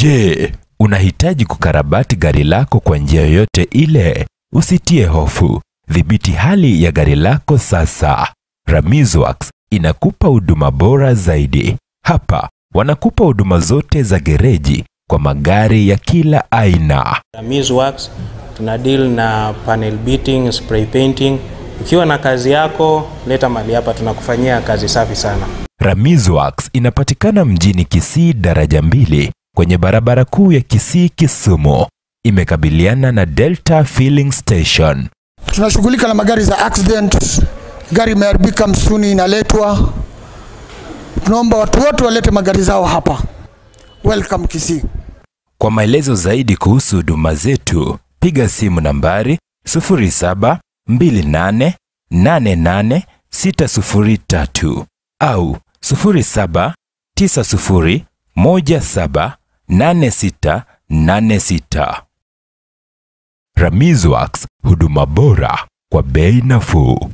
Je, unahitaji kukarabati gari lako kwa njia yoyote ile? Usitie hofu. Dhibiti hali ya gari lako sasa. Ramizworks inakupa huduma bora zaidi. Hapa wanakupa huduma zote za gereji kwa magari ya kila aina. Ramiz Works tuna deal na panel beating, spray painting. Ukiwa na kazi yako leta mali hapa, tunakufanyia kazi safi sana. Ramizworks inapatikana mjini Kisii daraja mbili kwenye barabara kuu ya Kisii Kisumu. Imekabiliana na Delta Filling Station. Tunashughulika na magari za accident, gari imeharibika msituni inaletwa. Tunaomba watu wote walete magari zao hapa. Welcome Kisii. Kwa maelezo zaidi kuhusu huduma zetu, piga simu nambari 0728888603 au 0790178686. Ramizworks, huduma bora kwa bei nafuu.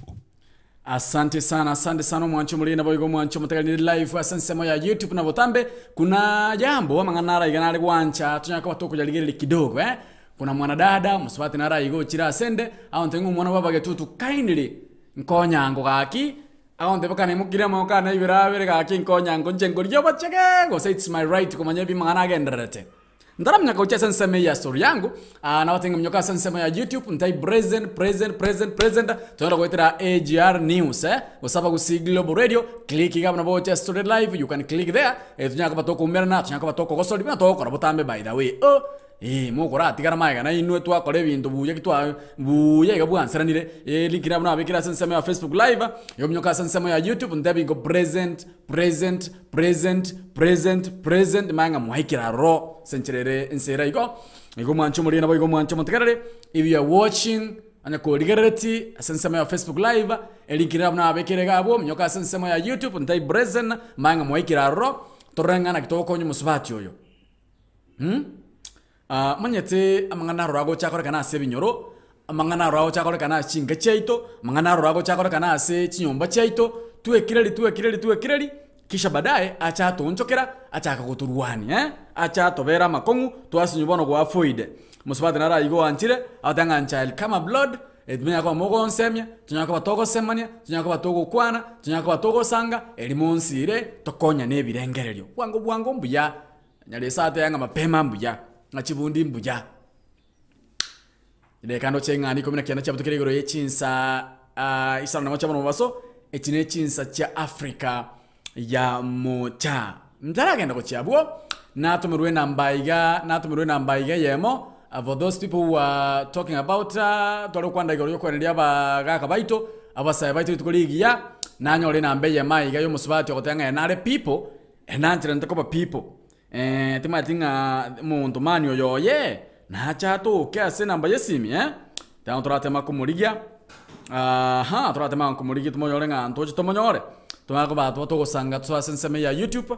Asante sana, asante sana mwancho mulina boigo mwancho mutakalini live ase ensemo ya YouTube na botambe. Kuna jambo amang'ana araiga nare gwancha tunyaka batokujarigiriri kidogo eh. Kuna mwanadada musubati naraiga ochire asende aonte ng'a omwana bwa abagetutu kindly nkonyango gaki aonte bakanemokire amagoko ibere abere gaki nkonyango inche nkorigia obochege gose it's my right komanya ebi amang'ana agendererete. Ntaramenya gochia ase ensemo eye ya story yangu ah, nabatenga minyoka ase ensemo ya YouTube ntai present present present present toenda goetera AGR News eh gose abagusii Global Radio click iga buna bogochia story live you can click there eh, tonyara koba tokoumerana tonyara koba tokogosori buna togokora botambe by the way oh eh mokoratigara magega na inwe twakora ebinto buya ki twa buya iga bwanseranire eh link nabo nabekire ase ensemo ya Facebook live igo minyoka ase ensemo ya YouTube ntebi ngo present present present present present manye ng'a mwaikire aroro ase enchera ere ense ere igo. Igo mwanche omoriri naboigo mwanche omotegereri, if you are watching onye korigerereti ase ensemo ya Facebook live, elink ere abwo nabekire iga abwo, minyoka ase ensemo ya YouTube ntai present manye ng'a mwaikire aroro, torore ng'a naki togokonya omosubati oyo. Mh. Ah, manyete amang'ana aroro agocha akorekana ase ebinyoro, amang'ana aroro agocha akorekana ase chinka chiaito, amang'ana aroro agocha akorekana ase chinyomba chiaito, twekireri twekireri twekireri, kisha baadaye acha atoonchokera, achaka gotorwania eh, acha atobera amakong'u, twasinywa bono goafoide. Mosubati naro aiga oanchire, agoteba ng'a inche I'll come abroad, Timonyara koba mogonsemia, tonyare koba togosemania, tonyare koba togokwana, tonyare koba togosanga, eri monsire tokonyane ebirengererio. Bwango bwango mbuya. Nyaresa ateba ng'a mapema mbuya, ng'a chibundi mbuya. Reka ndoche ing'ana ikomi na kianda chiabuto kere igoro ye chinsa ah, isano nemo chia bono mobaso, echi ne chinsa chia Africa ya mocha. Ntaragenda gochia abwo, natomerwe enamba iga, natomerwe enamba iga eyemo, ah, for those people who are talking about ah, tware gokwana igoro yokoeneria abagaka baito, abasae baito rituko rigiya, nanyora enamba eyemo aiga ya omosubati ogoteba ng'a ere nare people, Enancherente koba people, eh, timanyeti ng'a omonto mani oyo oye, nache atoke ase enamba y'esimi eh, tano toratema komorigia, aha, toratema komorigia tomonyore ng'a ntoche tomonyore, tonyare koba toba togosanga tosoe ase ensemo ya YouTube,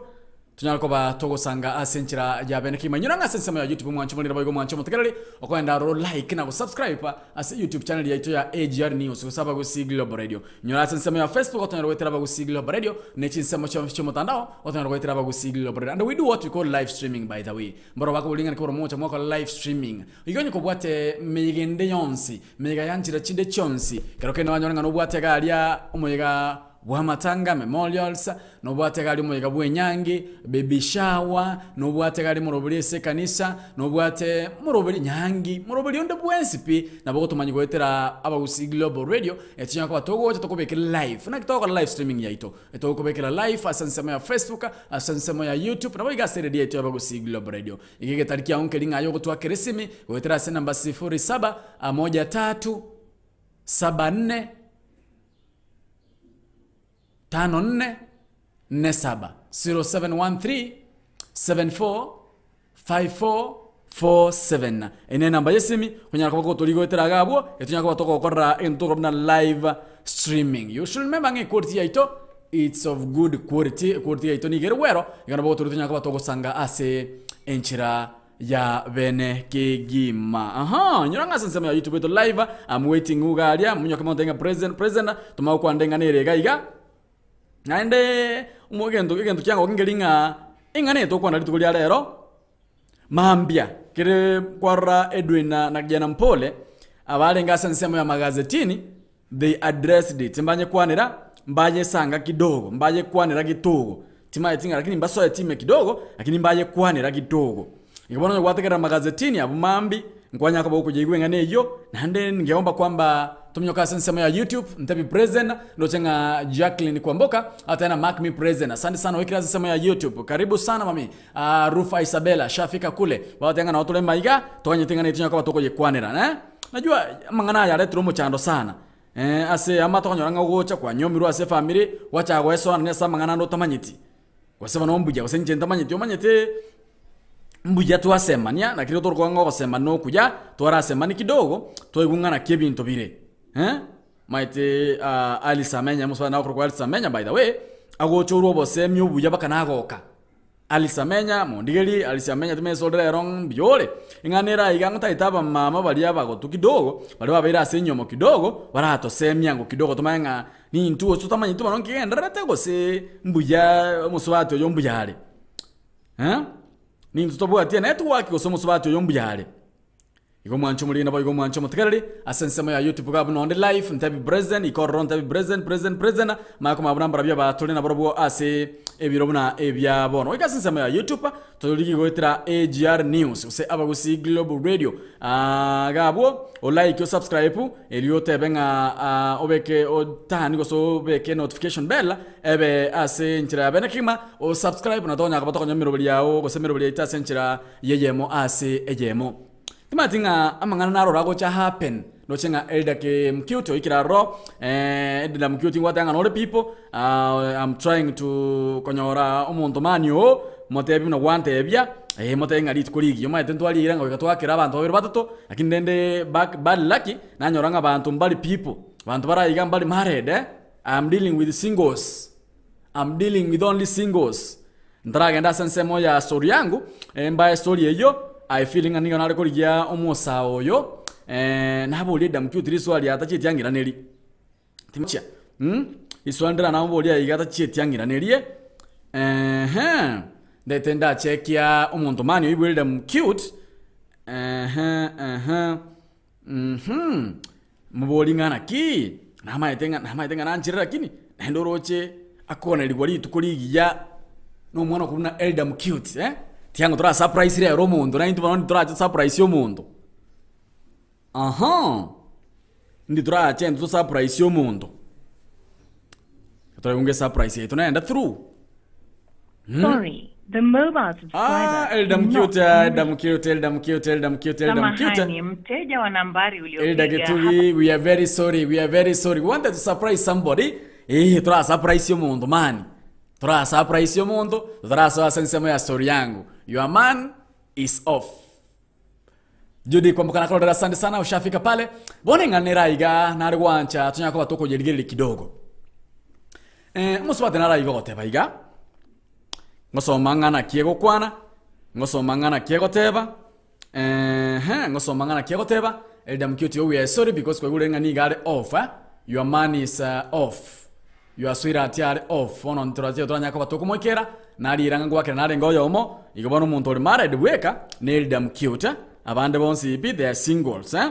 tonyare koba togosanga ase enchera ya bene kegima. Inyora ng'a ase ensemo ya YouTube mwanche omorere boigo mwanche omotegereri, okoenda aroro like na gosubscribe ase YouTube channel yaito ya AGR News gose Abagusii Global Radio. Nyora ase ensemo ya Facebook otonyare goetera Abagusii Global Radio ne chinsemo chionsi chi'omotandao otonyare goetera Abagusii Global Radio. And we do what we call live streaming by the way. Mboro bakoboria ng'a naki oromocha mwakora live streaming. Igo onye kobwate meyega ende yonsi, meyega ya nchera chinde chionsi, kero kende wanyore ng'a nobwate iga aria omoyega bw'amatanga, memorials, Nobwate gari omoyega bw'enyangi, baby shower, nobwate gari morobori ase ekanisa, nobwate morobori nyangi, morobori onde bwensi pi, nabo ogotomanya goetera Abagusii Global Radio, etonya koba togocha tokobekere live. Naki togokora live streaming yaito? Etogokobekera live ase ensemo ya Facebook, ase ensemo ya YouTube, nabo iga ase eredio yaito ya Abagusii Global Radio. Iga egetari kiao nkeri ng'a aye ogotwakera esimi, goetera ase enamba sifuri saba, moja tatu, saba nne, Tano nne, nne saba, 0713 74 54 47. Eye nenamba y'esimi onyara koba gotorigoetera iga abwo, etonyara koba togokorera egento tokora buna live streaming. You should remember ng'a equality yaito it's of good quality, equality yaito nigo ere bwero, iga nabo gotoria tonyara koba togosanga ase enchera ya bene kegima. Aha, nyora ng'a ase ensemo ya YouTube eto live, I'm waiting iga aria, monyoke montebie ng'a present, present, tomanye gokwana eng'ana ere iga iga. Naende omo egento egento kiango nkeri ng'a, eng'ana eye tokwana rituko ria rero, Mambia kere kwarora Edwin na na kijana mpole abarenge ase ensemo ya magazetini they addressed it mbanyekwanera mbayesanga kidogo mbayekwanera gitogo timaeti ng'a lakini mbasoe ime kidogo lakini mbayekwanera kidogo. Igo bono onye gwategerera magazetini abwo mambi nkwanya koba okoyaigwa eng'ana eyio naende ngeomba kwamba tominyoke ase ensemo ya YouTube ntebi present ndoche ng'a Jacqueline Kwamboka atena mark me present asante sana oikire ase ensemo ya YouTube karibu sana mami Ah, Rufa Isabella shafika kule bagotebi ng'a nao tore maiga toganyete ng'a netonya koba tokoyekwanera eh. Najua amang'ana aya aretire omochando sana eh, ase ama tokonyora ng'a ogocha kwanyomirwe ase efamiri gwachaka goesoanania ase amang'ana ande otamanyeti gose bono mbuya gose inche ntamanyeti omanyete mbuya twasemania lakini tore ng'a ogosemania okuya twarasemani kidogo twaigwa ng'a naki ebinto bire eh. Maete ah, Alice Amenya mosubati nagokorokwa Alice Amenya by the way agocha orwa obosemi obuya mpaka nagoka. Alice Amenya, mondigerie, Alice Amenya timesore rero mbuya ore. Eng'ana ere aiga ngotagete abamama baria abagotu kidogo, baria babeire ase enyomo kidogo, baratosemia ango kidogo tomanye ng'a nintwe gose totamanyeti bono nkigendererete gose mbuya omosubati oyo mbuya are. Eh, nintwe tobwati enetwork gose omosubati oyo mbuya are. Igo mwanche omoriri naboigo mwanche omotegereri ase ensemo ya YouTube iga buna onde live ntebi present ika ororo ntebi present present present maya komanya buna mbarabio aba tore nabarobwo ase ebiro buna ebia bono. Goika ase ensemo ya YouTube torigie goetera AGR News gose Abagusii Global Radio aa iga abwo o like o subscribe erio otebe ng'a aa obeke otani gose obeke notification bell ebe ase enchera ya bene kegima o subscribe na tokonyara koba tokonyora emeroberi yao gose emeroberi yaito ase enchera y'eyemo ase eyemo. Timanyeti ng'a amang'ana naroro agocha happen, ndoche ng'a Elder K Mcute oikire aroro, eh, Elder Mcute ngwateba ng'a nore people, ah, I'm trying to konyora omonto mani oo, motebi buna gwantebia, eh, motebi ng'a rituko rigiya omanyete ntwariire ng'a goika twakera abanto babere batato, lakini rende back bad lucky, nanyora ng'a abanto mbari people, abanto bare aiga mbari married eh, I'm dealing with singles. I'm dealing with only singles. Ntaragenda ase ensemo ya story yangu, eh, mbae story eyio, I feel ng'a nigo nare korigia omosaa oyo, eh, naborie Damcute riswali atachieti ang'iraneri. Timachia, mm, riswali ndiranamoborie aiga atachieti ang'iranerie, ehe, ndete ndachekia omonto mani oibwere Damcute, ehe, ehe. Uhum, mobori ng'a naki? Namaete ng'a namaete ng'a nanchire lakini, naende oroche akonerigwa rituko rigiya na omwana okorwa buna Elder Mcute eh, tiango tora surprise rero omonto naintwe bono ntitorache surprise omonto. Aha, ndi torache intwe to surprise omonto, toraigwe surprise yaito nende through. Sorry, the mobile subscriber Ah, Elder cannot Mcute, be Elder reached. Mcute, Elder Mcute, Elder Mcute, Elder Mcute. Samahani, mteja wa nambari Elder uliopiga hapa Gituri, we are very sorry, we are very sorry. We wanted to surprise somebody. Eh, tora surprise omonto man. Tora surprise omonto, totarasoa ase ensemo ya story yangu. Your man is off. Judy kwamboka nakororera asante sana ushafika pale. Bono eng'ana ere aiga nare gwancha tonyara koba tokoyerigereria kidogo. Eh, omosubati nare aiga ogoteba iga, ngosoma ng'a naki egokwana, ngosoma ng'a naki egoteba, eeh ngosoma ng'a naki egoteba, Elder Mkioti we are sorry because kwaigure ng'a nigo are off eh, your man is off. Your sweetheart are off bono ntorache toranyare koba tokomoikera nariira ng'a ngwakera narenge oyomo igo bono omonto ore married bweka ne Elder Mkiuta abande bonsi pi they are singles eh.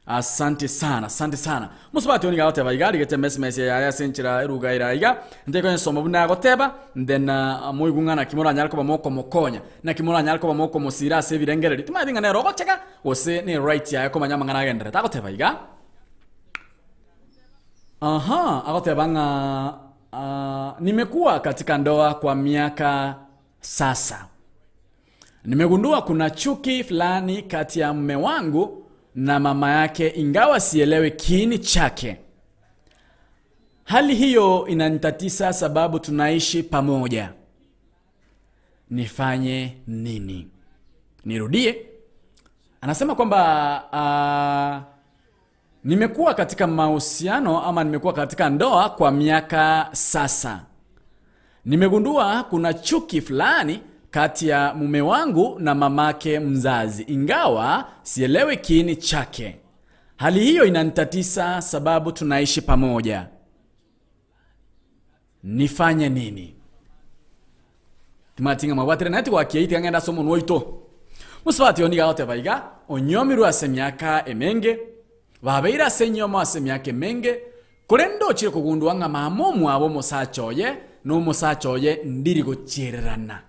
Asante sana asante sana mosubati oyo nigo agoteba iga arigete emesmesi yaye ase enchera eruga ere aiga nte konyesoma buna agoteba then uh, moigwe ng'a naki moranyare koba mokomokonya naki moranyare koba mokomosira ase ebirengererio timanyeti ng'a nere ogochega gose ne right yaye komanya amang'ana agenderete agoteba iga. Aha, agoteba ng'a ah, nimekuwa katika ndoa kwa miaka sasa. Nimegundua kuna chuki fulani kati ya mme wangu na mama yake, ingawa sielewi kiini chake. Hali hiyo inanitatisa sababu tunaishi pamoja. Nifanye nini? Nirudie. Anasema kwamba ah, Nimekuwa katika mahusiano ama nimekuwa katika ndoa kwa miaka sasa. Nimegundua kuna chuki fulani kati ya mume wangu na mamake mzazi, ingawa sielewi kiini chake. Hali hiyo inanitatisa sababu tunaishi pamoja. Nifanye nini? Timanyeti ng'a mwabwatire network eyio tiga ng'ende ase omonwa oito. Mosubati oyo nigo agoteba iga, Onyomirwe ase emiaka emenge, babeire ase enyomo ase emiaka emenge, korende ochire kogundua ng'a mama omwabo omosacha oye na omosacha oye ndiri gochiererana.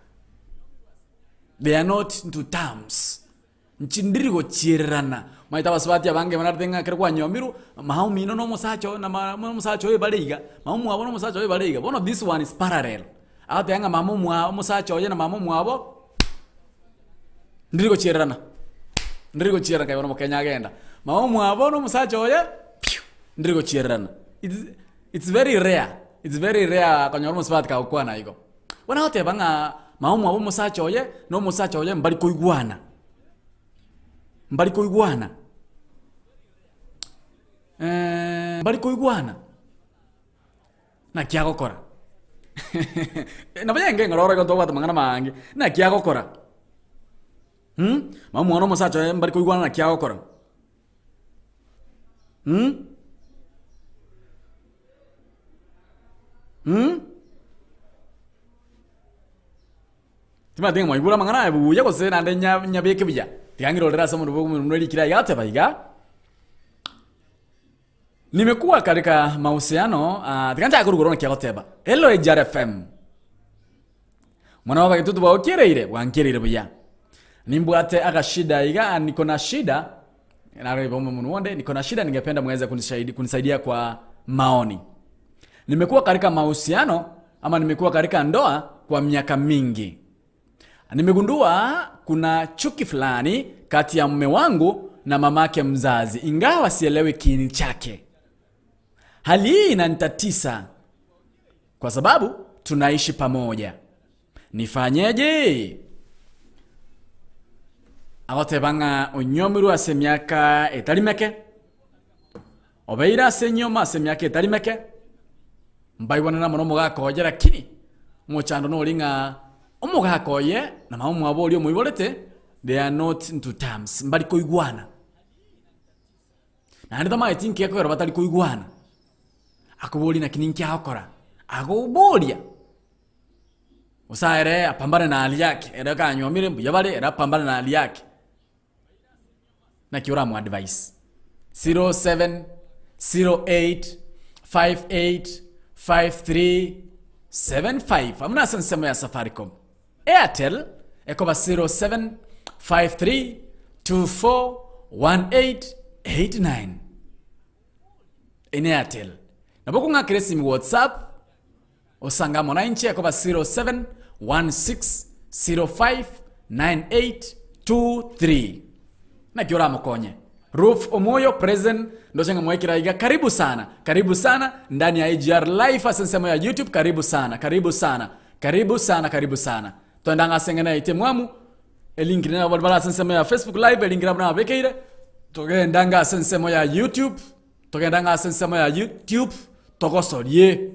They are not into terms. Nchi ndiri gochiererana. Omanyete abasubati abange banarete ng'a ekero kwanyomirwe, mama omino na omosacha oyo na mama omosacha oye bare iga, mama omwabo na omosacha oye bare iga. Bono this one is parallel. Agoteba ng'a mama omwa omosacha oye na mama omwabo, ndiri gochiererana, ndiri gochiererana nkaigwa na omokenya agenda. Mama omwabo na omosacha oye, piu, ndiri gochiererana. It's it's very rare, it's very rare konyora omosubati kagokwana igo. Bono agoteba ng'a mama omwabo omosacha oye, na omosacha oye mbari koigwana, mbari koigwana mbari koigwana, naki agokora? Nabo yenge eng'ora ore igo ntobwate amang'ana maange, naki agokora? Mama omwabo na omosacha oye mbari koigwana naki agokora? Timanyeti ng'a mwaigure amang'ana aya buya gose naende nya- nyabeke buya, tiga ng'irorere ase omonwe bwa omonwe rikire aiga ateba iga, Nimekuwa katika mahusiano ah, tiga nchake korwa igoro naki agoteba, Hello AGR FM, Mwana wa bagetutu bwagokereire, bwankereire buya. Nimbwate agashida iga, niko na shida, narebe omonwe onde, niko na shida ningependa muweze kunishaidi, kunisaidia kwa maoni. Nimekuwa katika mahusiano ama nimekuwa katika ndoa kwa miaka mingi. Nimegundua kuna chuki fulani kati ya mume wangu na mamake mzazi, ingawa sielewi kiini chake. Hali hii inanitatisa kwa sababu tunaishi pamoja. Nifanyeje? Agoteba ng'a onyomirwe ase emiaka etari meke, obeire ase enyiomo ase emiaka etari meke, mbaigwanane amo na omogaka oye lakini omochando nori ng'a omogaka oye na mama omwabo oria omoiborete they are not into terms, mbari koigwana. Naende tamanyeti inki gekogera batari koigwana, akoboria naki ninki agokora, agoboria gose ere apambane na hali yake, ere kanyuomire mbuya bare ere apambane na hali yake. Naki oramoadvise? 07 08 58 53 75 amo nase ensemo ya Safaricom. Airtel ekoba 07 53 24 18 89. Ene Airtel. Nabo okong'akera esimi WhatsApp osange amo nainche ekoba 07 16 05 98 23. Naki oramokonye? Ruth Omoyo present ndoche ng'a mwaikire aiga karibu sana karibu sana ndani ya AGR live ase ensemo ya YouTube karibu sana karibu sana karibu sana karibu sana twende ang'e ase eng'ana yaito emwamu elink nabo bare ase ensemo ya Facebook live elink nabo nababekeire togende ang'e ase ensemo ya YouTube togende ang'e ase ensemo ya YouTube togosorie.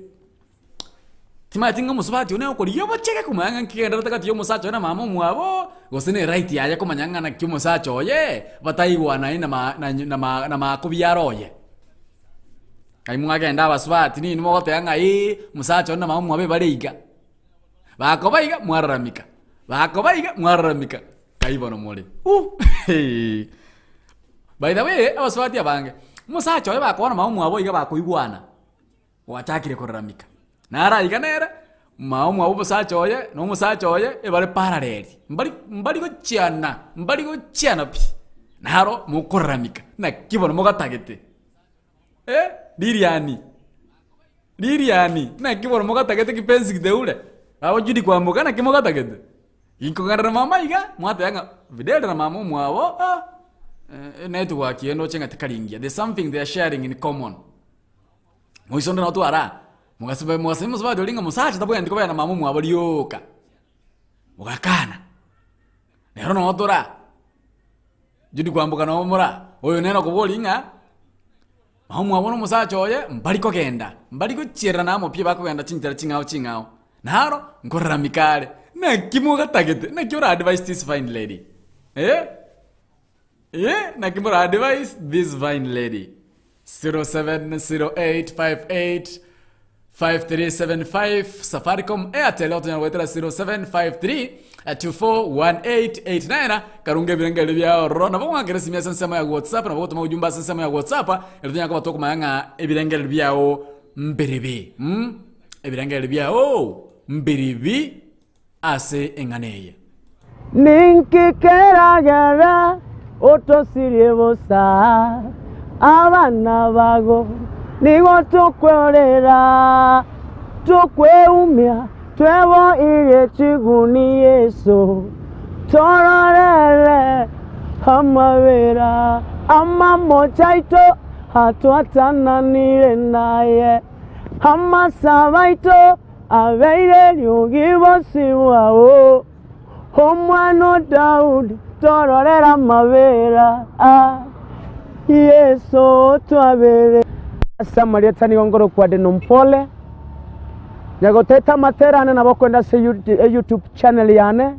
Timanyeti ng'a omosubati one okorigia obochege komanya ng'a nki kegendererete gati ya omosacha oye na mama omwabo, gose ne right yaye komanya ng'a naki omosacha oye bataigwanaine na ma na na ma na makobiara oye. Ngai mwagenda abasubati ninwe mogoteba ng'a eeh, omosacha one na mama omwabo ebare iga. Bakoba iga, mwararamika, bakoba iga, mwararamika, ngai bono more uh By the way, abasubati abange, omosacha oye bakoba na mama omwabo iga bakoigwana. Gwachakire koraramika. Naro aiga nere, mama omwabo omosacha oye, na omosacha oye, ebare parallel. Mbari mbari gochiana, mbari gochiana pi. Naro mokoraramika, naki bono mogatagete? Eh, ririani, ririani, naki bono mogatagete kipenzi kiteure? Abo Judy kwamboka naki mogatagete? Inkogenda na mama iga, mwateba ng'a Fidel na mama omwabo ah, network eye ndoche ng'a tekaringia, there's something they are sharing in common. Moiso onde nabo twara, mogasube mogasemi mosubati oria ng'a mosacha tabwenereti kobera na mama omwabo rioka, mogakana. Rero noo tora, Judy kwamboka noo mora, oyo nere okoboria ng'a, mama omwabo na omosacha oye mbari kogenda, mbari gochiererana amo pi bakogenda chinchera ching'ao ching'ao. Naro nkoraramika are, naki mogatagete, naki ora advise this fine lady, eh? Eh, naki mora advise this fine lady? 070858. 5375 Safaricom Airtel otonyara goetera 0753 241889 karunga ebirengererio biao ororo nabo gwakera esimi ase ensemo ya WhatsApp nabo gotoma ujumbe ase ensemo ya WhatsApp ero tonyara koba tokomanya ng'a ebirengererio biao mbiribi mm? Ebirengererio biao mbiribi ase eng'ana eye. Ninki keragere otosirie bosa? Abana bago nigo tokwerera, tokweumia, tweboirie chiguni Yeso, tororere amabera amamocho aito atwatananire naye, amasabo aito abeire eriogi bosio bwao. Omwana o Daudi, tororere amabera, ah, Yeso otwabere. Ase amarieta nigo nkorokwa Deno Mpole, nyagoteta amatera ane nabo okoenda ase YouTube channel yane,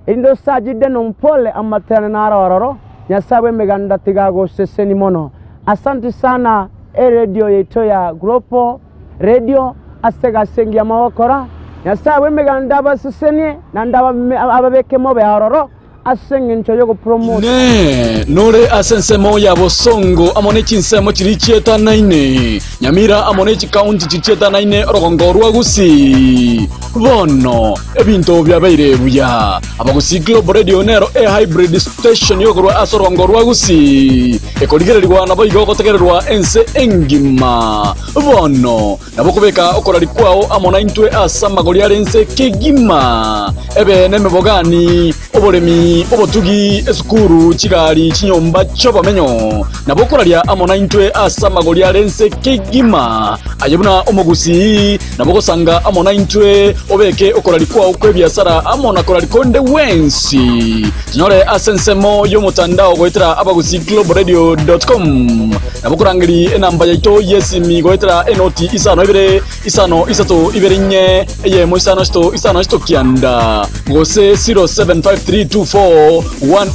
erinde osache Deno Mpole amatera ane naro ororo, Nyasae bw'emeganda tiga agoseseni mono. Asanti sana eredio yaito ya Global Radio ase egasi engiya mogokora. Nyasae bw'emeganda abasesenie naende ababeke mobe aroro ase engencho y'ogopromote. Inee! Nore ase ensemo ya bosongo amo ne chinsemo chiria chietanaine, Nyamira amo ne chikaunti chiria chietanaine orogongo rwa Gusii? Bono ebinto biabeire buya. Abagusii Global Radio nero e-hybrid station yokorwa ase orogongo rwa Gusii, ekorigererigwa naboigo gotegererwa ense engima. Bono nabo okobeka okoraria kwao amo naintwe ase amagori are ense kegima, ebe nemebogani, oboremi, obotugi, esukuru, chigari, chinyomba chi'obomenyo. Nabo okoraria amo naintwe ase amagori are ense kegima. Aye buna omogusii, nabo ogosanga amo naintwe, obeke okoraria kwao kw'ebiasara amo na koraria konde gwensi. Tinyore ase ensemo y'omotandao goetera abagusiiglobalradio.com. Nabo korangeria enamba yaito y'esimi goetera enoti isano ibere isano isato ibere inye eyemo isano isato isano isato kianda gose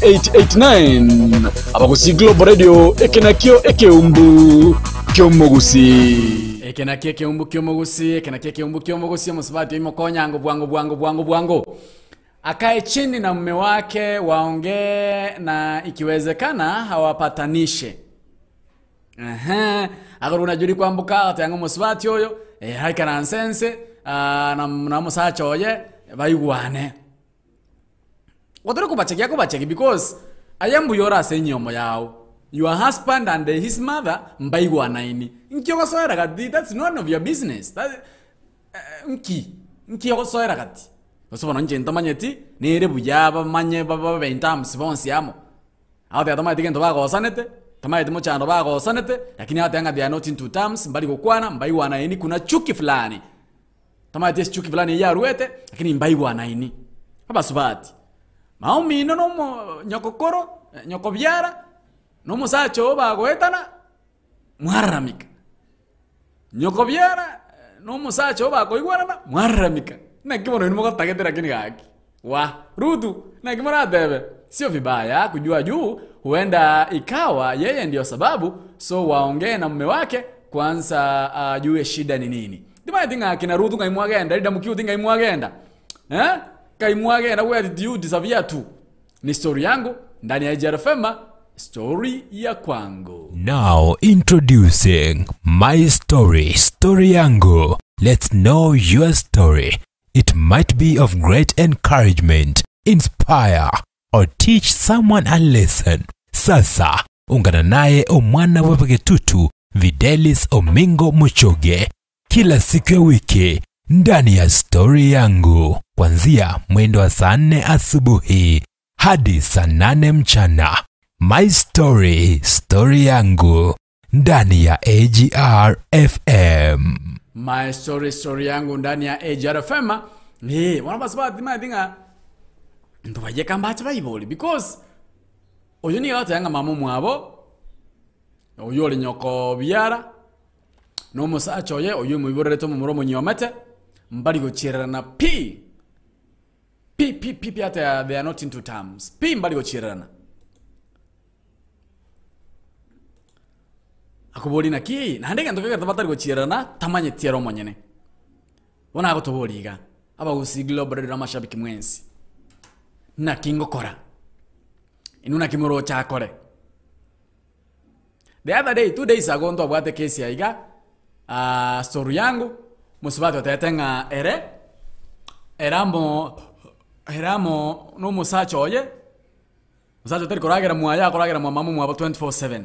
0753241889. Abagusii Global Radio eke nakio ekeumbu ki'omogusii. Eke nakio ekeumbu ki'omogusii, eke nakio ekeumbu ki'omogusii, omosubati oimoka onyango bwango bwango bwango bwango. Akae chini na mume wake waongee na ikiwezekana hawapatanishe. Ehe, akorwa na Judy kwamboka agateba ng'a omosubati oyo eh, aikaranse nse ah, na na omosacha oye baigwane. Otari kobachekia akobachekia because aye mbuya ore ase enyomo yao. Your husband and his mother mbaigwanaini. Nki ogosoera gati that's none of your business. That, Nki? Nki ogosoera gati? Gose bono inche ntomanyeti, nere buya bamanye babe in terms bonsi amo. Agotebi tamanyeti gento bagosanete, tamanyeti mochando bagosanete, lakini agoteba ng'a they are not into terms, mbari gokwana, mbaigwanaini kuna chuki fulani. Tamanyeti ase chuki fulani eyio yarwete, lakini mbaigwanaini. Abasubati, mama omino na omo nyokokoro, nyokobiara, na omosacha oo bagoetana, mwararamika. Nyokobiara na omosacha oo bakoigwanana, mwararamika. Naki bono inwe mogotagete lakini gaki. Wah! Ruthu, naki moratebe? Sio vibaya kujua juu huenda ikawa yeye ndio sababu, so waongee na mume wake kwanza ajue shida ni nini. Timanyeti ng'a kina Ruthu ng'ai mwagenda, Rida Mukiuti ng'ai mwagenda. Eh? Kai mwagenda where did you disappear to? Ni story yangu ndani ya AGR FM, story ya kwangu. Now introducing My Story, Story Yangu. Let's know your story. It might be of great encouragement, inspire, or teach someone a lesson. Sasa ungana naye omwana wa Bagetutu Videlis Omingo Muchoge kila siku ya wiki ndani ya Stori Yangu kuanzia mwendo wa saa nne asubuhi hadi saa nane mchana. My Story, Story Yangu ndani ya AGR FM. My story story yangu ndani ya AGR FM. Eh, bono basubati maeti ng'a ntobayeka mbache baibori because oyo nigo agoteba ng'a mama omwabo oywo ore nyoko biara na omosacha oye oywo omoiborerete omomura omonyiomete mbari gochiererana pi pi pi pi pi ata they are not into terms pi mbari gochiererana. Akoboria naki? Naende egento kegerete batari gochiererana tamanyeti ere omonyene. Bono agotoboria iga, Abagusii Global Radio na amashabiki mwensi, naki ngokora? Inwe naki moroche akore? The other day, 2 days ago ntwabwate case ya iga, ah, story yangu, mosubati otebete ng'a ere, ere amo ere amo na omosacha oye, omosacha otari koragera mwaye akoragera mwa mama omwabo 24/7.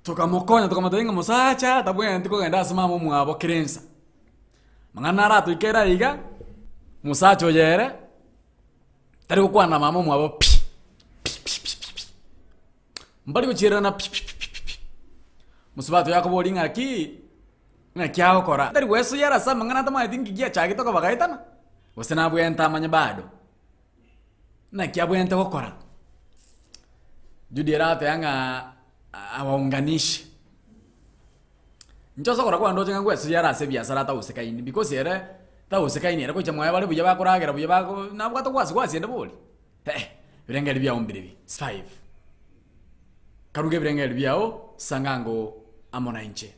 Tokamokonya tokamotebia ng'a mosacha tabwenereti kogenda ase mama omwabo kera ensa. Mang'ana aratoike ere aiga, omosacha oyo ere, tari gokwana na mama omwabo pi, pi pi pi pi pi, mbari gochiererana pi pi pi pi pi. Mosubati oyo akoboria ng'aki, ng'aki agokora, tari goesoyera ase amang'ana atamanyeti nki giachagete kobagaetana, gose nabwenerete amanye bado. Naki abwenerete gokora? Judy ere agateba ng'a awaunganishe. Inche ase okora kwane ndoche ng'a ngwesoyia are ase ebiasara atagusekaini because ere tagusekaini ere gocha mwaye bare buya bakoragera buya bako nabwate wasi wasi ende bori eh, ebirengererio biago mbiribi five. Karuge ebirengererio biao sangango amo nainche.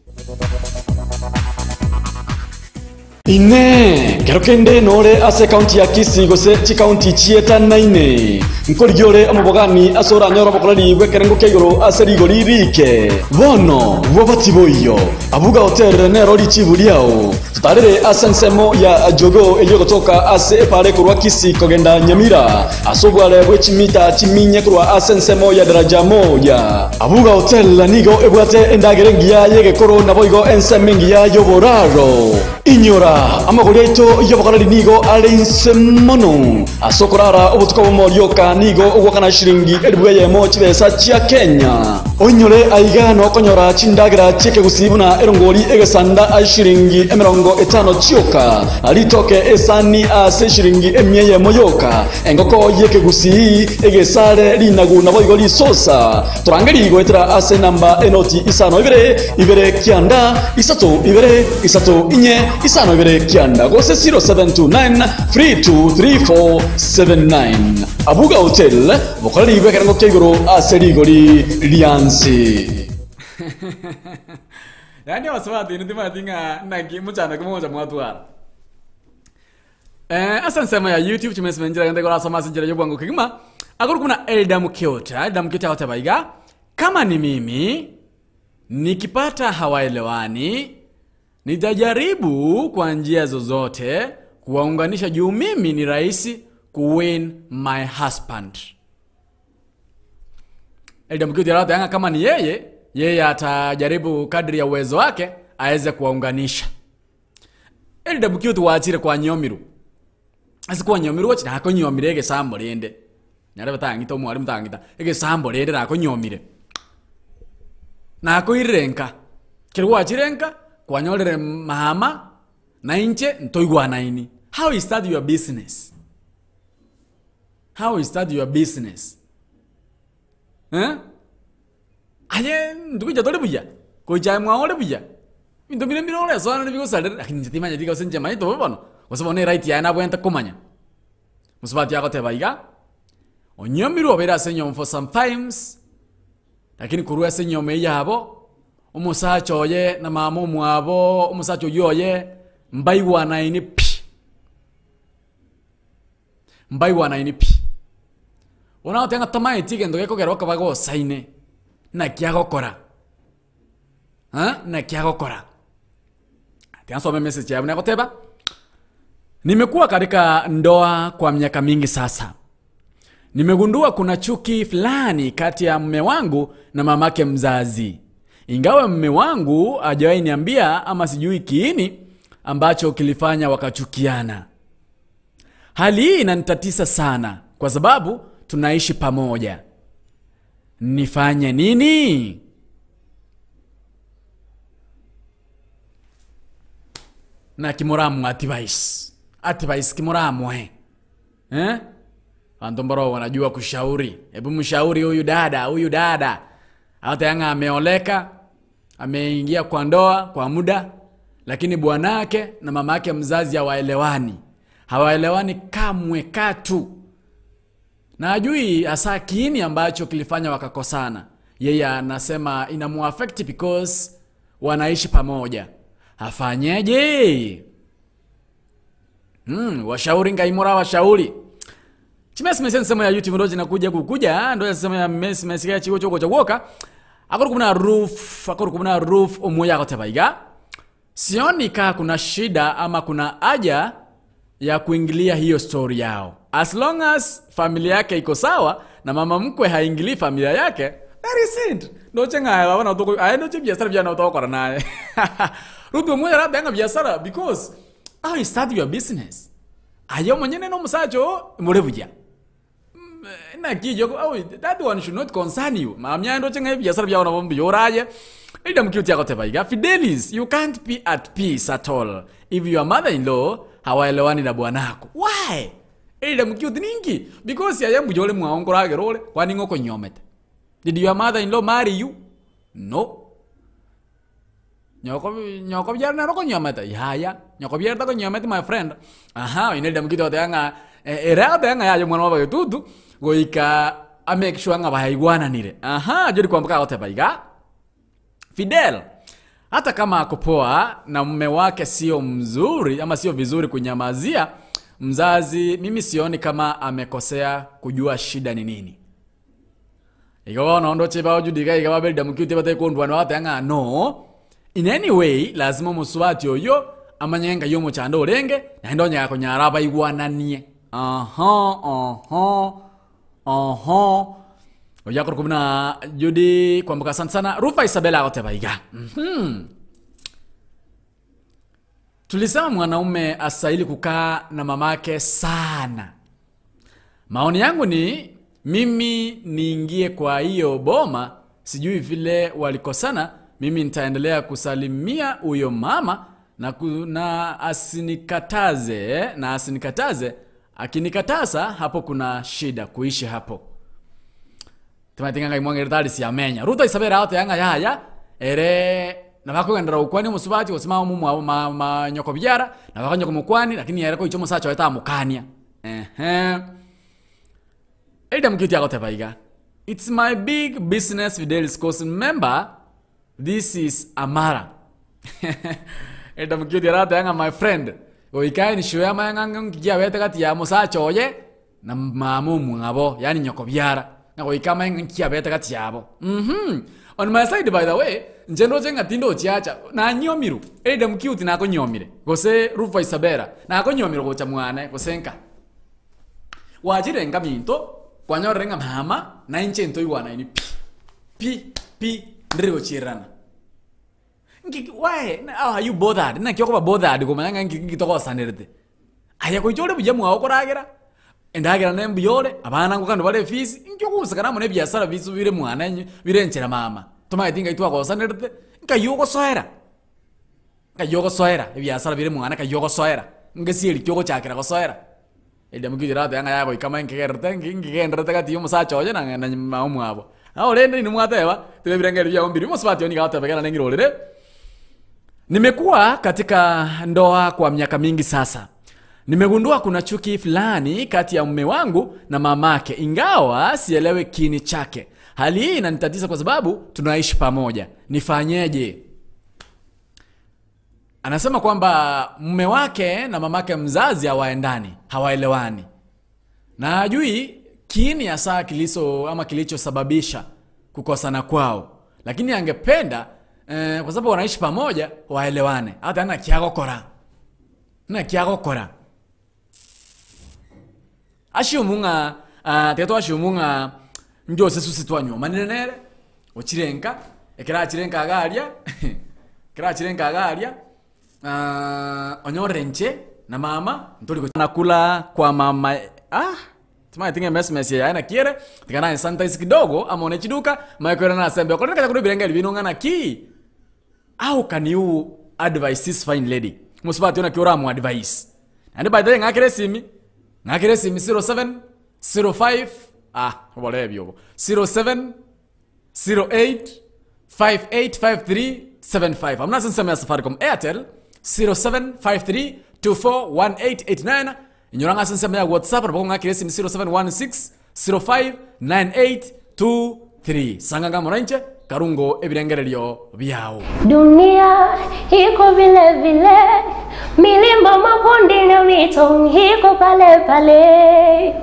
Inee! Kero kende nore ase ekaunti ya Kisii gose chikaunti chietanaine, nkorigia ore omobogani ase oranyore obokoreri bw'ekerengo kia igoro ase rigori riike? Bono bwoba tiboiyo, Abuga Hotel nero richibu riao. Totarere ase ensemo ya Jogoo eyio egotoka ase epaara ekorwa Kisii kogenda Nyamira, ase obware bwe chimita chiminye korwa ase ensemo ya Daraja Moja. Abuga Hotel nigo ebwate endagera engiya y'egekoro naboigo ensemo engiya y'oboraro. Inyora, amagori aito y'obokoreri nigo are inse mono. Ase okorara obotuko obomo rioka nigo ogwakana shilingi elifu eyemo chibesa chia Kenya. Oinyore aiga nokonyora chindagera chi'ekegusii buna erongori egesanda ase shilingi emerongo etano chioka, ritoke esani ase shilingi emia eyemo yoka, engoko y'ekegusii, egesare, rinagu naboigo risosa. Torangerie goetera ase enamba enoti isano ibere, ibere kianda, isato ibere, isato inye, isano ibere kianda, gose 0729 3234 79. Abuga Hotel, bokoreri bw'ekerengo kia igoro ase rigori riansi. Yaani abasubati inwe timanyeti ng'a naki mochando ki mogocha mwatwara. Eh, ase ensemo ya YouTube chimesime enchera gende korasoma ase enchera y'obwango kegima akorokwa buna Elda Mukiota. Elda Mukiota agoteba iga, kama ni mimi nikipata hawaelewani nitajaribu kwa njia zozote kuwaunganisha juu mimi ni rahisi kuwin my husband. Elda Mukiuti anataka ng'a kama ni yeye, yeye atajaribu kadri ya uwezo wake aweze kuwaunganisha. Elda Mukiuti wachire kwanyomirwe. Ase kwanyomirwe gochi nakonyomire egesambo rende. Nyarebe tang'ita omwalimu tang'ita. Egesambo rende nakonyomire. Nakoirire nka. Kero gwachire nka, kwanyorire mama na inche ntoigwanaini. How is that your business? How is that your business? Eh? Aye ntogocha tore buya, gocha aye mwao ore buya, ebinto bire mbire oresoanane bigosarera, lakini inche timanyeti gose inche manyete bobe bono, gose bono eright yaye nabwenerete komanya. Mosubati agoteba iga, onyomirwe obeire ase enyiomo for sometimes, lakini korwa ase enyiomo eyio yabo, omosacha oye na mama omwabo, omosacha oyio oye, mbaigwanaini pi. Mbaigwanaini pi. Bono agoteba ng'a tamaeti egento gekogera okaba gosaine, naki agokora? Eh, naki agokora? Tiga nsome emessage yaye buna egoteba, nimekuwa katika ndoa kwa miaka mingi sasa. Nimegundua kuna chuki fulani kati ya mme wangu na mamake mzazi. Ingawa mme wangu hajawahi niambia ama sijui kiini ambacho kilifanya wakachukiana. Hali hii inanitatisa sana kwa sababu tunaishi pamoja. Nifanye nini? Naki moramwe advice? Advice ki moramwe? Eh? Banto mbaro wanajua kushauri. Hebu mshauri huyu dada, huyu dada. Hata yanga ameoleka, ameingia kwa ndoa kwa muda, lakini bwanake na mamake mzazi hawaelewani. Hawaelewani kamwe katu. Na ajui hasa kiini ambacho kilifanya wakakosana. Yeye anasema inamuaffect because wanaishi pamoja. Afanyeje? Mm, washauri ngai morabashauri. Chimesimesi ensemo ya YouTube ndo chinakuja kukuja ndo ensemo ya mesimesi ya chigo chogocha gwoka akori kumuna roof akori kumuna roof omoya agoteba iga sioni kaa kuna shida ama kuna haja ya kuingilia hiyo story yao as long as familia yake iko sawa na mama mkwe haingilii familia yake that is it ndoche ng'aye baba na toko aye ndoche biashara bia na tokora naye rutu omoya rabenga biashara because how you start your business aye omonyene na omosacha oo more buya naki yoko oh, that one should not concern you mamia ndoche ng'aye biashara bia nabo mbuya oraye ida mkiuti agoteba iga Fidelis you can't be at peace at all if your mother-in-law hawaelewani na bwanako why ida mkiuti ninki because aye mbuya ore mwao nkoragera ore kwani ng'o okonyomete did your mother-in-law marry you no Nyoko nyoko biara nere okonyomete yaya nyoko biara takonyometi my friend aha oyo nere mokito ogoteba ng'a ere agoteba ng'a yaya omwana bwa bagetutu goika amake sure ng'a baigwananire aha Jody Kwamboka agoteba iga, Fidel hata kama ako poa na mume wake sio mzuri ama sio vizuri kunyamazia mzazi, mimi sioni kama amekosea kujua shida ni nini. Igo bono ndoche bao Judy iga iga baberida mokiuti batari kondwana bagoteba ng'a no, in any way lazima omosubati oyio amanye ng'a omochando orenge naende onye gakonyara abaigwananie. Oho oho oho oyio akorokwa buna Judy Kwamboka asante sana. Rufa Isabella agoteba iga uhum. Tulisema mwanaume astahili kukaa na mamake sana. Maoni yangu ni mimi niingie kwa hiyo boma, sijui vile walikosana, mimi nitaendelea kusalimia huyo mama na, ku, na asinikataze na asinikataze. Akinikataza hapo kuna shida kuishi hapo. Timanyete ng'a nkaimwang'erete aria siamenya. Ruto Isabella agoteba ng'a yaya, ere nabo akogenderera gokwania omosubati gose mama omwabo ma ma nyokobiara, nabo akonya komokwania lakini ere koicha omosacha oye tamokania. Ehe. Elder Mukiti agoteba iga, It's my big business Fidelis cause remember this is Amara. Elder Mukiti arateba ng'a my friend, goika ensure amanye ng'a nki kiabete gati ya mosacha oye, na mama omwabo, yaani nyokobiara, ng'a goika amanye ng'a nki abete gati yabo. Uhum. On my side by the way, inche ndoche ng'a tindochiacha, nanyiomirwe, Elder Mkiuti nakonyiomire, gose Rufa Isabella, nakonyiomire gocha mwane, gose nka. Gwachire nka minto, kwanyorire ng'a mama, na inche ntoigwanaini pi, pi, pi, ndiri gochiererana. Nki why, how are you bothered? Naki okoba bothered komanya ng'a nki nki togosanerete? Aye gocha ore buya mwao okoragera, endagera ne mbuya ore, abana ngokana bare efees, inki ogosikana amo na ebiasara biso bire mwane inye bire enchera mama, tomanyeti ngai twagosanerete, nkai ogosoera, nkai ogosoera ebiasara bire mwane nkai ogosoera, ngesieri ki ogochakera gosoera. Erio mokigera agateba ng'a yagoika manye nkegererete nki nkegendererete gati ya omosacha oye na na mama omwabo. Nabo rende inwe mwateba, tiga ebirengererio biabo mbiria, omosubati oyo nigo agoteba ekero neng'ira orere, Nimekuwa katika ndoa kwa miaka mingi sasa. Nimegundua kuna chuki fulani kati ya mume wangu na mamake, ingawa sielewi kiini chake. Hali hii inanitatiza kwa sababu tunaishi pamoja. Nifanyeje? Anasema kwamba mume wake na mamake mzazi hawaendani, hawaelewani na hajui kiini hasa kilicho ama kilichosababisha kukosana kwao, lakini angependa eh, kwa sababu wanaishi pamoja waelewane. Hata na kiagokora na kiagokora assume ng'a ah, tiga twassume ng'a inche ase susi twanywomanire nere, ochire nka, ekero achire nka iga aria, ekero achire nka iga aria. Onyorire inche na mama ntori gochia nakula kwa mama ah timanyeti ng'a emesi eye yaye naki ere, tiga naye sanitize kidogo amo ne chiduka manye koirana ase embeo. Korende ekero korwa ebirengeri bino ng'a naki, how can you advise this fine lady? Omosubati oyo naki oramo advise? Naende by the way ng'akere esimi, ng'akere esimi 07 05 ah oborebi obo, 07 08585375 Amo nase ensemo ya Safaricom Airtel 0753241889 Inyora ng'a ase ensemo ya WhatsApp nabo okong'akera esimi 0716059823. 3. Sanga ng'a morainche, karungo ebirengererio biao. Dunia iko vile vile, milima mabonde na mito iko pale pale.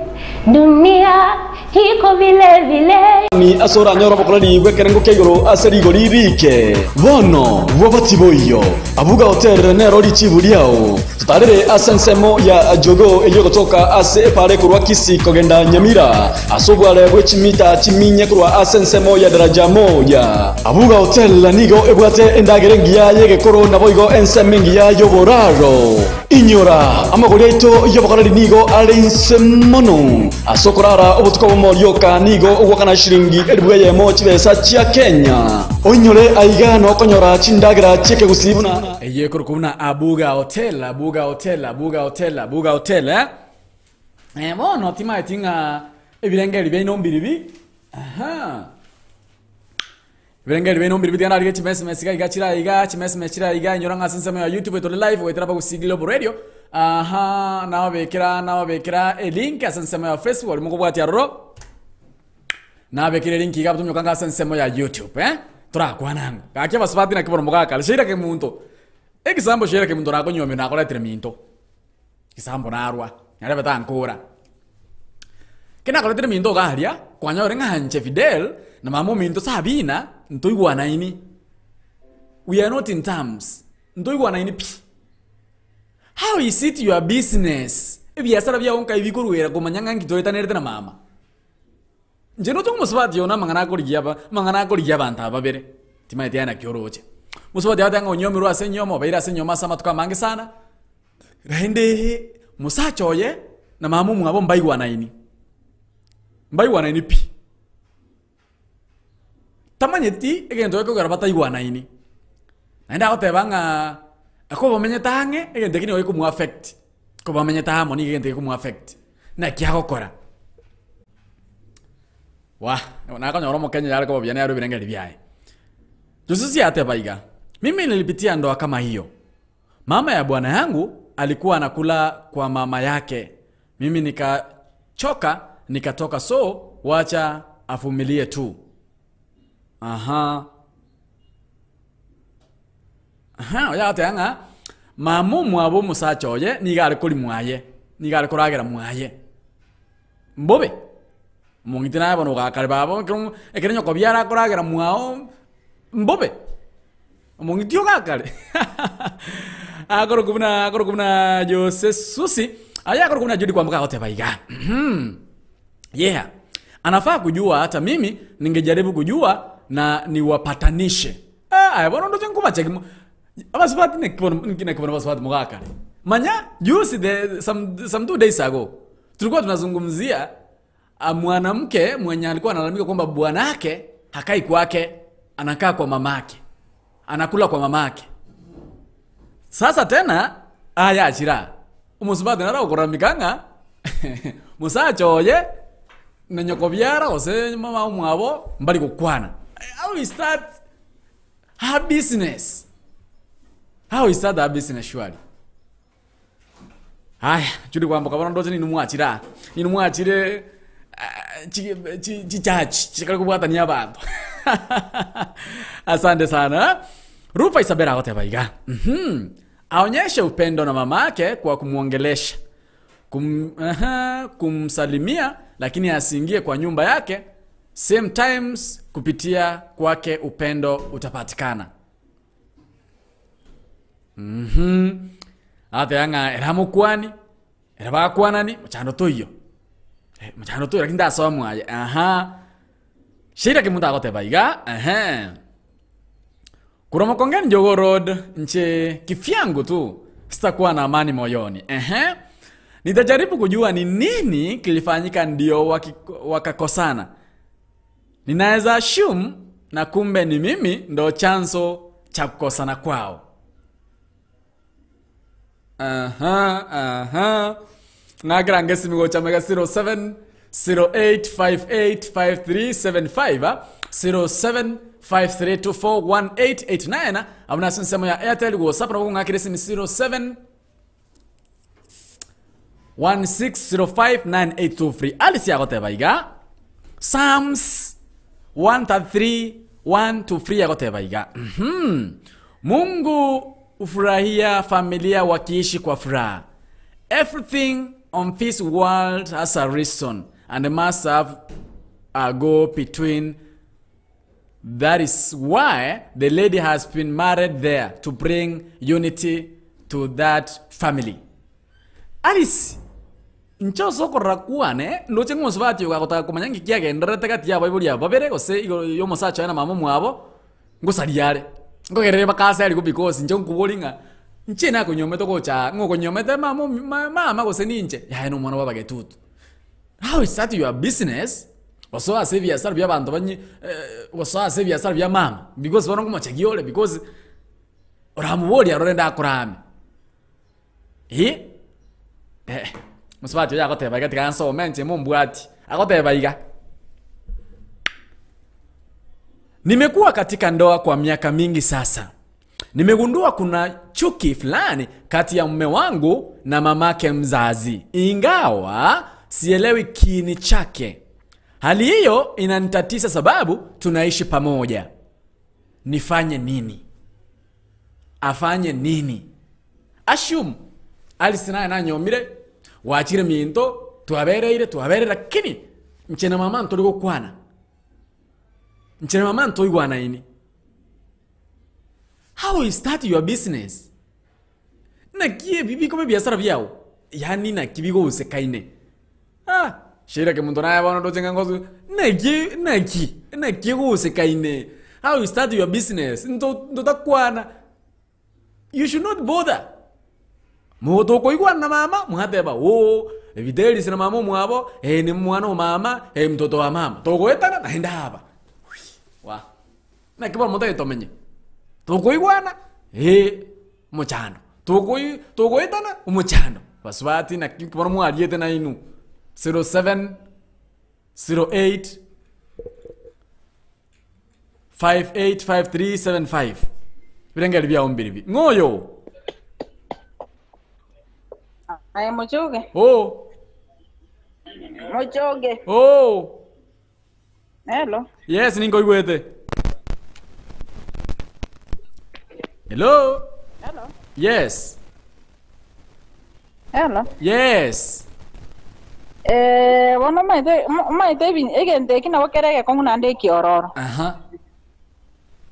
Dunia iko vile vile. Ni ase oranyore obokoreri bw'ekerengo kia igoro ase rigori riike. Bono bw'oboti boiyo, Abuga Hotel nero richibu riao. Totarere ase ensemo ya Jogoo eyio egotoka ase epaara ekorwa Kisii kogenda Nyamira, ase obware bwe chimita chiminye korwa ase ensemo ya Daraja Moja. Abuga Hotel nigo ebwate endagera engiya y'egekoro naboigo ensemo engiya y'oboraro. Inyora, amagori aito y'obokoreri nigo are inse mono. Ase okorara obotuko obomo rioka nigo ogwakana shilingi elifu eyemo chibesa chia Kenya. Oinyore aiga nokonyora chindagera chi'ekegusii buna. Eyio ekorokwa buna Abuga Hotel, Abuga Hotel, Abuga Hotel, Abuga Hotel, eh? Eh, bono timaeti ng'a ebirengererio biaino mbiribi. Aha. Ebirengererio biaino mbiribi tiga narige chimesime iga iga chire aiga, chimesime chire aiga, inyora ng'a ase ensemo ya YouTube tore live goetera Abagusii Global Radio. Aha, nababekera nababekera elink ase ensemo ya Facebook oria mokobwatia aroro. Nabekire link iga abatomioka ng'a ase ensemo ya YouTube eh, torakwana ang'o. Gaki abasubati naki bono mogakare, Sheila Kemunto, egesambo Sheila Kemunto nakonyuomire nakoretire minto. Egesambo narwa, narebe tankora. Ekero nakoretire minto iga aria, kwanyore ng'a inche Fidel na mama ominto Sabina ntoigwanaini, we are not in terms, ntoigwanaini pi. How is it your business? Ebiasara biago nkai bikorwera komanya ng'a nki toetanerete na mama? Inche noche omosubati one amang'ana akorigia aba, amang'ana akorigia abanto aba babere, timanyeti aye naki oroche. Mosubati agotebi ng'a onyomirwe ase enyomo, obeire ase enyomo ase amatuko amange sana, naende mosacha oye na mama omwabo mbaigwanaini, mbaigwanaini pi. Tamanyeti egento gekogera bataigwanaini, naende agoteba ng'a ekobamenyete ang'e egento ekio nigo gekomoaffect, kobamenyete amo nigo egento gekomoaffect. Naki agokora? Wah, nakonyora omokenya yare koba buya nere ebirengererio biaye. Josusi ateba iga, Mimi nilipitia ndoa kama hiyo. Mama ya bwana yangu alikuwa anakula kwa mama yake, mimi nikachoka nikatoka, so wacha avumilie tu. Aha. Aha, oyo agoteba ng'a mama omwabo omosacha oye nigo are koria mwaye, nigo are koragera mwaye. Mbobe, omong'iti naye bono ogakare baba ekero ekero nyokobiara akoragera mwao mbobe, omong'iti ogakare akorokwa buna akorokwa buna Jose Susi, aye akorokwa buna Judy Kwamboka agoteba iga mh yeah, anafaa kujua hata mimi ningejaribu kujua na niwapatanishe. Ah, aye bono ndoche nkobacha mo abasubati naki bono nki naki bono abasubati mogakare. Manya juzi the some some 2 days ago tulikuwa tunazungumzia ah, mwanamke mwenye alikuwa analalamika kwamba bwanake hakai kwake, anakaa kwa mamake, anakula kwa mamake. Sasa tena aya achira omosubati naro okoramika ng'a mosacha oye na nyokobiara gose mama omwabo mbari gokwana. How is that her business? How is that her business surely? Aya, churi kwamboka bono ndoche ninwe mwachire aa, ninwe mwachire chi chi chichurch chikare kobwatania abanto asante sana. Rufa Isabella agoteba iga, mh, aonyeshe upendo na mamake kwa kumwongelesha kum, aha, kumsalimia lakini asiingie kwa nyumba yake same times kupitia kwake upendo utapatikana. Mhm. Agateba ng'a ere amokwani, ere bakwanani, mochando toiyo. Eh, mochando toiyo lakini ndasoa mwaye, aha. Sheila Kemunto agoteba iga, ehe. Korwa Makongeni Jogoo Road, nche kivyangu tu sitakuwa na amani moyoni. Ehe. Nitajaribu kujua ni nini kilifanyika ndio wakakosana. Ninaweza assume na kumbe ni mimi ndo chanzo cha kukosana kwao. Aha, aha. Ng'akera ngesimi gocha mega 07 08585375 0753241889 abuna ase ensemo ya Airtel WhatsApp nabo kong'akera esimi 07 16059823 Alice agoteba iga Psalms 133 1 2 3 agoteba iga. Mungu hufurahia familia wakiishi kwa furaha. Everything on this world has a reason and must have a go between. That is why the lady has been married there to bring unity to that family. Alice, nchosokorora kwane ndoche ng'osubati ogagotaka komanya ng'iki kiagendererete gati ya abaibori aba babere gose igoro ya omosacha oye na mama omwabo ngosaria are nkogerere bakase arigwo because inche nkobori ng'a inche nakonyomete gocha aa ng'a okonyomete mama omi mama gose ninche yaya na omwana bwa abagetutu. How is that your business gosoa ase ebiasara bia abanto banye gosoa ase ebiasara bia mama because bono nkomochegia ore because oramoborie arore ndakorame. Eh, eh, mosubati oyo agoteba iga tiga nsome inche mombwati, agoteba iga, Nimekuwa katika ndoa kwa miaka mingi sasa. Nimegundua kuna chuki fulani kati ya mume wangu na mamake mzazi, ingawa sielewi kiini chake. Hali hiyo inanitatisa sababu tunaishi pamoja. Nifanye nini? Afanye nini? Assume Alice naye nanyomire, gwachire minto, twabereire, twaberire lakini inche na mama ntori gokwana. Inche na mama ntoigwanaini. How you start your business? Naki ebi bikoba ebiasara biago? Yaani naki bigosekaine? Ah, Sheila Kemunto naye bono ndoche ng'a ngosu naki naki naki egosekaine? How you start your business? Nto ntotakwana. You should not bother. Motokoigwana na mama, mwateba oo, ebiteris na mama omwabo, ee ni mwana o mama, ee mtoto wa mama. Togoetana naende aba. Wa. Naki bono motagete tomenye? Tokoigwana, ee, omochando. Tokoi togoetana, omochando. Basubati naki bono mwariete nainwe. 07 08 585375 Birengeri biao mbiribi. Ng'o oyo? Aye mochoge. Oh. Mochoge. Oh. Hello. Yes, ninkoigwete. Hello. Hello. Yes. Hello. Yes. Eh, bono omanyete omanyete ebi egento eki nabo kere egekong'u naende ekiororo. Aha.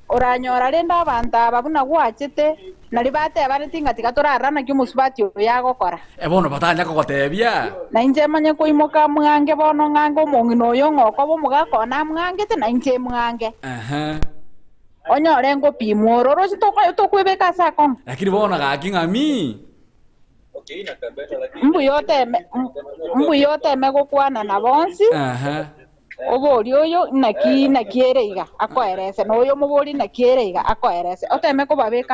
Oranyora rende abanto aba buna gwachete, nario batebaneti ng'a tiga torarora naki omosubati oyo agokora. Eh, bono batanya kogotebia. Na inche manye koimoka mwange bono ng'ange omong'ina oyo ng'a okoba omogaka one amwangete, na inche mwange. Aha. Onyore ngopimwa ore oroche tokwebeka ase akong'u. Lakini bono gaki ng'ami. Mbuya oteme, mbuya oteme gokwana na bonsi, Aha. oborie oyo naki naki ere iga, akoerese, na oyo omoborie naki ere iga, akoerese. Oteme kobabeka.